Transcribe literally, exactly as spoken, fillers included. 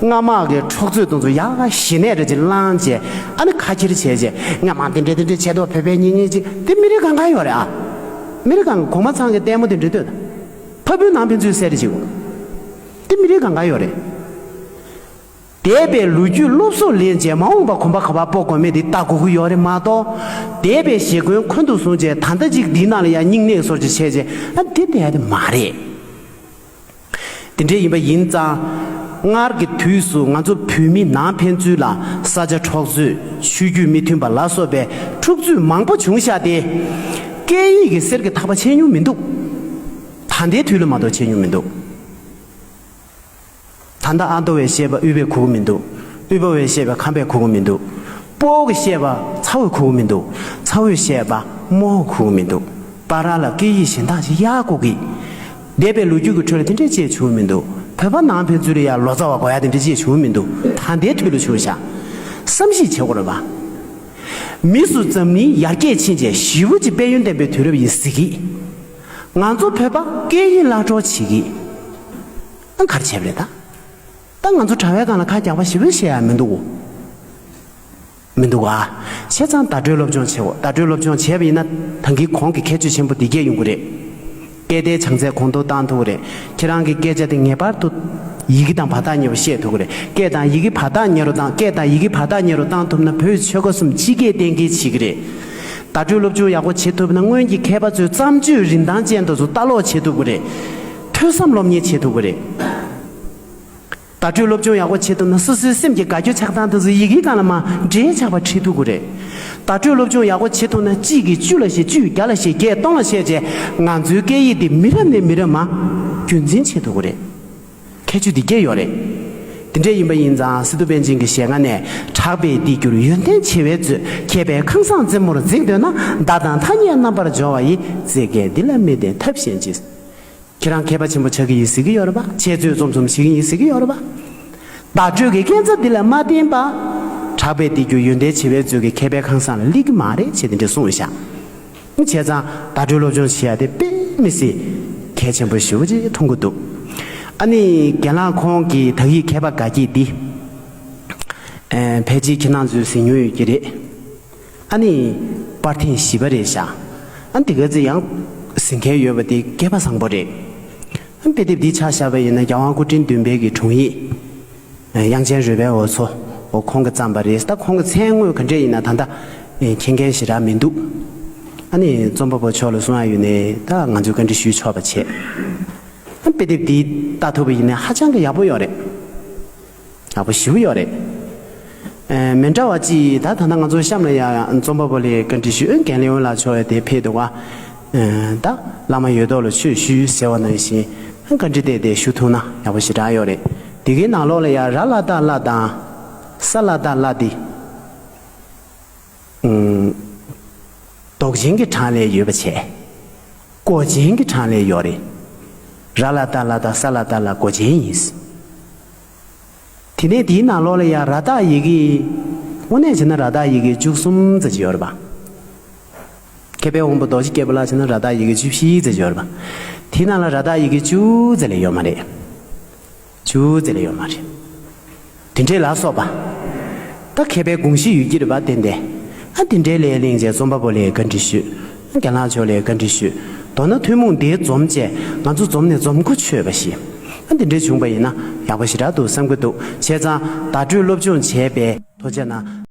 སྔ་མ་གི་འཁྲུག་རྩོད་དེ་ཚོ་ཡག་ཞི་གནས་རེ་ཅིག་བླངས་བྱས། ཨ་ནི་ཁ་འཁྱེར་བྱས་བྱས། སྔ་མ་དེ་འདྲ་དེ་འདྲ་བྱས་འདུག་བོད་པའི་གཉེན་ཉེ་ཅིག་དེ་མི་རིགས་གང་ག་ཡོད་རེད་ཨ། མི་རིགས་གང་ག་གོང་མ་ཚང་གི་ལྟད་མོ་དེ་འདྲ་ལྟོས་དང་། ཕ་བུའི་ནང་ཕན་ཚུན་བསད་རེ་བྱེད་དགོས། དེ་མི་རིགས་གང་ག་ཡོད་རེད། འདས་པའི་ལོ་རྒྱུས་སློབ་གསོ་ལེན་བྱས་མ་འོངས་པ་གོམ་པ་ག་པར་སྤོ་དགོས་མེད་དེ་ལྟ་དགོས་ཀྱི་ཡོད་རེད་མ་གཏོགས། འདས་པའི་ཞེ་འཁོན་འཁོན་དུ་བཟུང་བྱས་ད་ལྟ་ཅིག་འདིའི་ནང་ལ་ཡང་སྙིང་ནད་སོར་ཅིག་བྱས་བྱས་ཨ་འདི་བསྡད་ཡ་དེ་མ་རེད། དེ་འདྲ་ཡིན་པ་ཡིན་ཙང་། སྔར་གྱི་དུས་སུ་ང་ཚོ་བོད་མི་ནང་ཕན་ཚུན་ལ་ས་ཆ་འཕྲོག་རྩོད། ཆོས་བརྒྱུད་མི་མཐུན་པ་ལ་སོགས་པའི་འཁྲུག་རྩོད་མང་པོ་བྱུང་ཤག་སྟེ། སྐད་ཡིག་གི་གསེར་གྱི་ཐག་པ་ཆད་མྱོང་མི་འདུག་ད་ལྟའི་དུས་ལ་མ་གཏོགས་ཆད་མྱོང་མི་འདུག་ད་ལྟ་ཨ་མདོ་བས་བཤད་པ་དབུས་པས་གོ་གི་མི་འདུག་དབུས་པ་བས་བཤད་པ་ཁམས་པས་གོ་གི་མི་འདུག་སྤོ་བོ་གིས་བཤད་པ་ཚ་བོས་གོ་གི་མི་འདུག་ཚ་བོས་བཤད་པ་རྨོ་བོས་གོ་གི་མི་འདུག་བར་ལ་སྐད་ཡིག་གཞན་དག་ཅིག་ཡར་གོ་གི། འདས་པའི་ལོ་རྒྱུས་ཀྱི་ཁྲོད་ལ་དེ་འདྲས་ཅིག་བྱུང་མི་འདུག་བོད་པ་ནང་ཕན་ཚུན་ལ་ཡང་ལོ་ཙཱ་བ་དགོས་ཡ་དེ་འདྲས་ཅིག་བྱུང་མི་འདུག་ད་ལྟའི་དུས་ལ་བྱུང་ཤག་བསམ་གཞིག་བྱེད་དགོས་རེད་པ། མི་སུ་འཛམ་གླིང་ཡར་རྒྱས་ཕྱིན་བྱས་ཞེ་པོ་ཅིག་དཔལ་ཡོན་ལྡན་པའི་དུས་རབས་ཡིན་ཟེར་གི། ང་ཚོ་བོད་པ་སྐད་ཡིག་བརླག་འགྲོ་བྱེད་གི། ཨ་ག་རེ་བྱས་པ་རེད་ད། ད་ང་ཚོ་གྲྭ་བའི་སྒང་ལ་ཁ་རྒྱག་པ་ཞེ་པོ་བཤད་ཡ་མི་འདུག་གོ། མི་འདུག་ག་བྱས་ཙང་བརྡ་སྤྲོད་སློབ་སྦྱོང་བྱེད་དགོས། བརྡ་སྤྲོད་སློབ་སྦྱོང་བྱས་པ་ཡིན་ན་ད་གིན་གོང་གི་ཁྱད་ཆོས་ཆེན་པོ་འདི་གས་ཡོང་གི་རེད། སྐད་བརྡའི་བྱང་ཚད་གོང་མཐོར་བཏང་ཐུབ་ཀྱི་རེད། ཁྱེད་རང་གི་སྐད་ཆ་དེ་ངེས་པར་དུ་ཡི་གེ་དང་བར་ཐག་ཉེ་བ་བཤད་ཐུབ་ཀྱི་རེད། སྐད་དང་ཡི་གེ་བར་ཐག་ཉེ་རུ་བཏང་། སྐད་དང་ཡི་གེ་བར་ཐག་ཉེ་རུ་བཏང་ཐུབ་ན་བོད་ཆོལ་ཁ་གསུམ་སྤྱི་སྐད་གཏན་འཁེལ་བྱེད་ཀྱི་རེད། བརྡ་སྤྲོད་སློབ་སྦྱོང་ཡག་པོ་བྱེད་ཐུབ་ན་སྔོན་གྱི་མཁས་པ་ཚོའི་བརྩམས་ཆོས་རིན་ཐང་ཅན་དེ་ཚོ་ལྟ་ཀློག་བྱེད་ཐུབ་ཀྱི་རེད། ཐོས་བསམ་སློབ་གཉེར་བྱེད་ཐུབ་ཀྱི་རེད། བརྡ་སྤྲོད་སློབ་སྦྱོང་ཡག་པོ་བྱེད་ཐུབ་ན་སོ་སོའི་སེམས་ཀྱི་དགའ་སྐྱོ་ཆགས་སྡང་དེ་ཚོ་ཡི་གེའི་སྒང་ལ་མར་འགྲེལ་ཆགས་པ་ཁྲིད་ཐུབ་ཀྱི་རེད། བརྡ་སྤྲོད་སློབ་སྦྱོང་ཡག་པོ་བྱེད་ཐུབ་ན་གཅིག་གིས་བཅུ་ལ་བཤད། བཅུས་བརྒྱ་ལ་བཤད། བརྒྱས་སྟོང་ལ་བཤད་བྱས་ང་ཚོའི་སྐད་ཡིག་འདི་མི་རབས་ནས་མི་རབས་མར་རྒྱུན་འཛིན་བྱེད་ཐུབ་ཀྱི་རེད། ཁྱད་ཆོས་འདི་སྐྱེ་ཡོད་རེད། དེ་འདྲ་ཡིན་པ་ཡིན་ཙང་སི་ཏུ་པཎ་ཆེན་གྱི་ཞལ་སྔ་ནས། གྲགས་པས་འདི་གྱུར་ཡོན་ཏན་ཆེ་བའི་མཛོད། མཁས་པའི་ཁང་བཟང་རྩེ་མོར་འཛེགས་འདོད་ན། བརྡ་དང་ཐ་སྙད་རྣམ་པར་སྦྱོར་བ་ཡིས། བརྩེ་མཁས་འདི་ལ་མི་བརྟེན་ཐབས་གཞན་ཅི། ཁྱེད་རང་མཁས་པ་ཆེན་པོ་ཆགས་ཀྱི་ཡིན་ཟེར་གྱི་ཡོད་རེད་པ། འཆད་རྩོད་རྩོམ་གསུམ་བྱེད་ཀྱི་ཡིན་ཟེར་གྱི་ཡོད་རེད་པ། བརྡ་སྤྲོད་ཀྱི་རྐྱེན་རྩ་འདི་ལ་མ་བརྟེན་པ། གྲགས་པས་འདི་གྱུར་ཡོན་ཏན་ཆེ་བའི་མཛོད་ཀྱི་མཁས་པའི་ཁང་བཟང་ལ་སླེབས་ཀྱི་མ་རེད་ཅེས་དེ་འདྲ་གསུངས་ཤག་བྱས་ཙང་བརྡ་སྤྲོད་སློབ་སྦྱོང་བྱེད་ཡ་དེ་དཔེ་མི་སྲིད་གལ་ཆེན་པོ་ཞེ་པོ་ཅིག་མཐོང་གི་འདུག་ཨ་ནི་རྒན་ལགས་ཁོང་གི་དག་ཡིག་མཁས་པ་དགའ་སྐྱིད་འདི། ཨེ། ཕལ་ཆེར་ཁྱེད་རང་ཚོས་གཟིགས་མྱོང་ཡོད་ཀྱི་རེད། ཨ་ནི། པར་ཐེངས་བཞི་པ་རེད་ཤག་ཨ་འདི་ག་ཚོད་ཡང་གཟིགས་མཁན་ཡོད་པ་དེ་སྐལ་པ་བཟང་པོ་རེད། ཨ་དཔེ་དེབ་འདི་ཆ་བཞག་པ་ཡིན་ན་རྒྱལ་དབང་སྐུ་ཕྲེང་བདུན་པའི་གི་དྲུང་ཡིག་དབྱངས་ཅན་རོལ་པའི་འོ་མཚོ། འོ་ཁོང་གིས་བརྩམས་པ་རེད། ད་ཁོང་གི་མཚན་དངོས་ག་འདྲས་ཡིན་ན་ད་ལྟ་མཁྱེན་མཁན་ཞེ་དྲག་མི་འདུག་ཨ་ནི་རྩོམ་པ་པོ་མཆོག་ལ་གསུང་ཡ་ཡོད་ནའི་ད་ང་ཚོས་བཀའ་འདྲི་ཞུས་ཆོག་པ་བྱས། ཨ་དཔེ་དེབ་འདི་ལྟ་ཐུབ་པ་ཡིན་ན་ཧ་ཅང་གི་ཡག་པོ་ཡོད་རེད། ཡག་པོ་ཞེ་པོ་ཡོད་རེད། ཨེ། མི་འདྲ་བ་ཅིག་ད་ད་ལྟ་ང་ཚོ་གཤམ་ལ་ཡ་རྩོམ་པ་པོ་ལ་བཀའ་འདྲི་ཞུས། རྒན་ལེའུ་ལགས་མཆོག་ཡ་དེ་ཕེབས་འདུག་ག་ཨེ། ད་བླ་མ་ཡོད་དོ་ལ་ཆོས་ཞུས་ཟེར་བ་ནང་བཞིན་བཀའ་འདྲི་དེ་དེ་ཞུ་ཐུབ་ན་ཡག་པོ་ཞེ་དྲག་ཡོད་རེད། དེ་གའི་ནང་ལོགས་ལ་ཡ་ར་ལ་ཏ་ལ་དང་ས་ལ་ཏ་ལ་དེ། ཨུམ། འདོགས་ཅན་གྱི་གྲངས་ལས་ཡོད་པ་བྱས། འགོག་ཅན་གྱི་གྲངས་ལས་ཡོད་རེད། ར་ལ་ཏ་ལ་དང་ས་ལ་ཏ་ལ་འགོག་ཅན་ཡིན། དེ་ནས་དེའི་ནང་ལོགས་ལ་ཡང་ར་བཏགས་ཡི་གེ། དངོས་གནས་བྱས་ན་ར་བཏགས་ཡི་གེ་བཅུ་གསུམ་ཙམ་ཅིག་ཡོད་རེད་པ། མཁས་པའི་དབང་པོ་རྡོ་རྗེ་རྒྱལ་པོ་ལ་བྱས་ན་ར་བཏགས་ཡི་གེ་བཅུ་བཞི་ཙམ་ཅིག་ཡོད་རེད་པ། དེའི་ནང་ལ་ར་བཏགས་ཡི་གེ་བཅུ་ཙམ་ལས་ཡོད་མ་རེད། བཅུ་ཙམ་ལས་ཡོད་མ་རེད། དེ་འདྲས་ལ་སོགས་པ། ད་མཁས་པའི་དགོངས་གཞི་ཡོད་ཀྱི་རེད་པ། ཏན་ཏན། ཨ་དེ་འདྲའི་ལས་གླེང་བྱས་རྩོམ་པ་པོ་ལ་བཀའ་འདྲི་ཞུས། རྒན་ལགས་མཆོག་ལ་བཀའ་འདྲི་ཞུས། མདོར་ན་ཐུན་མོང་འདིའི་འཛོམས་བྱས་ང་ཚོ་འཛོམས་ནས་འཛོམས་གོ་ཆོད་པ་ཞིག་ཨ་དེ་འདྲས་བྱུང་པ་ཡིན་ན་ཡག་པོ་ཞེ་དྲག་འདུག་བསམ་གྱི་འདུག་བྱས་ཙང་བརྡ་སྤྲོད་སློབ་སྦྱོང་བྱས་པའི་ཐུགས་རྗེ་གནང་།